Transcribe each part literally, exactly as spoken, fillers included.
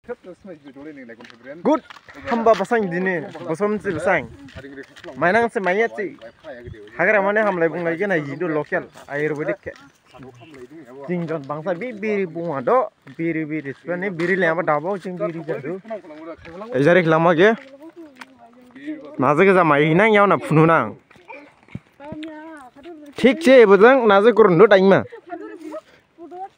Good. Hamba basang dini, bosom si basang. Mainang si maiya si. Hagra mane hamlai bunglai gena jidu local ayurvedic ke. Jing jon bangsa bi biri bunga do, biri biri sibani biri le aba dabo jing biri jadu. Ejarik lama ge. Naje ge jamai hinang yau na phunu nang. Thik se bojang naje kurun do daima.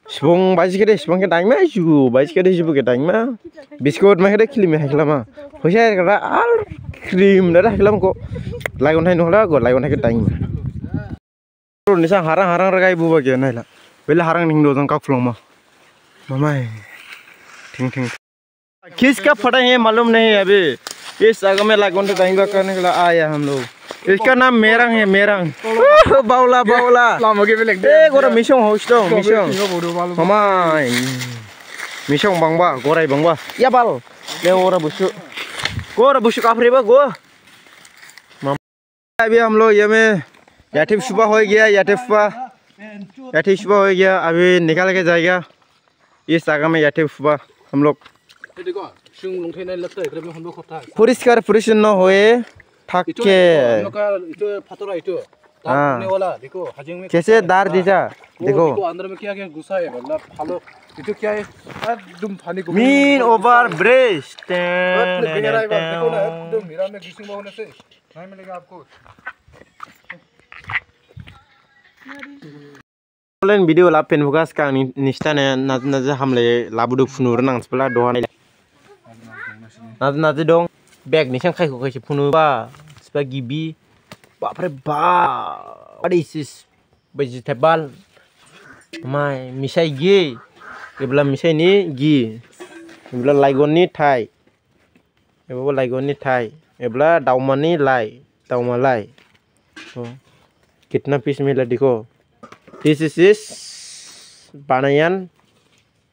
Sibung baji kede sibung ke daima ju baji kede jibu ke daima. Biskut ma kede khilimi haiklama. Hoisa kara al cream dada haiklam ko. Laigon hai nohla go laigon hai ke daima. Nisa harang harang ragai buba ge naila. Bele harang ning do jang kak phlong ma. Mamai. Thing thing. किसका फटा है मालूम नहीं अभी। इस जगह में लाइगोन तो दाइंगा करने के लिए आया हम लोग। इसका नाम मेरंग है, मेरंग। बाउला, बाउला। Lama ge belek de. Eh, gora misong host dong, misong. Mamai. Misong bangba, gorai bangba. Ya bal. Le gora busu. Gora busu kapri ba go. अभी हम लोग ये में याठिप सुबह हो गया, याठिप सुबह, याठिप सुबह हो गया। अभी निकल के जाएगा इस जगह में याठिप सुबह हम लोग। ये देखो, सिंह लुंगथे नहीं लगता है, इधर में हम लोग होता है। পরিষ্কার পরিচ্ছন্ন হয়ে থাকে। इतो, इतो, हम लोग का इतो पत्थर है, इतो। हाँ। तार टूटने वाला, देखो, हजिंग में कैसे कितना दार है। दिया, वो देखो। देखो, अंदर में क्या क्या घुसा है, मतलब, हेलो, इतो क्या है? एकदम पानी को मीन ओवर ब्रिज। बस, गहरा है, बस, देखो ना, एकदम मेरा में घुसी हुआ होने से। नहीं मिलेगा आपको। Online video la pen buka skang ni nista ne na na je hamle labudu phunur nang spela dohan. Na na je dong bag ni sang khai ko khai phunu ba spa gibi. Bapre ba. What is this? Vegetable. Mai misai gi. Ibla misai ni gi. Ibla laigon ni thai. Ebo laigon ni thai. Ebla dauma ni lai. Dauma lai. Oh. कितना पीस मिला देखो। This is is banana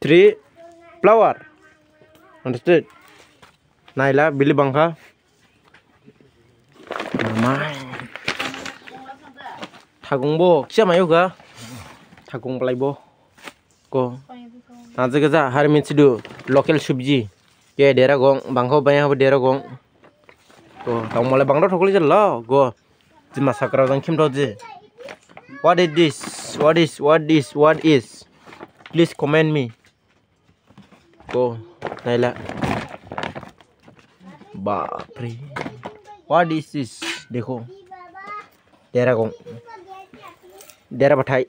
tree flower. Understood? Naila bili bangkha. Mai. Thagung bo kisa mayu ga. Thagung balai bo. Ko. Naje gaja har minsidu local subji. Ke dera gong bangkho baya habo dera gong. Ko tang mole bangdo thokli jalo go. Jima sakra jang khimdo ji. What is this? What is, what is, what is? Please comment me. Ko naila. Bapre. What is this? Dekho. Dera gong. Dera bathai.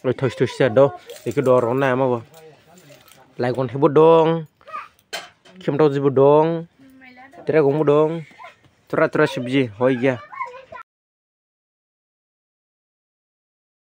Oi thos thos sa do. Eke dor na ma bo. Laigon thebo dong. Khimtho jibo dong. Dera gong bo dong. Tura tura subji hoi gya.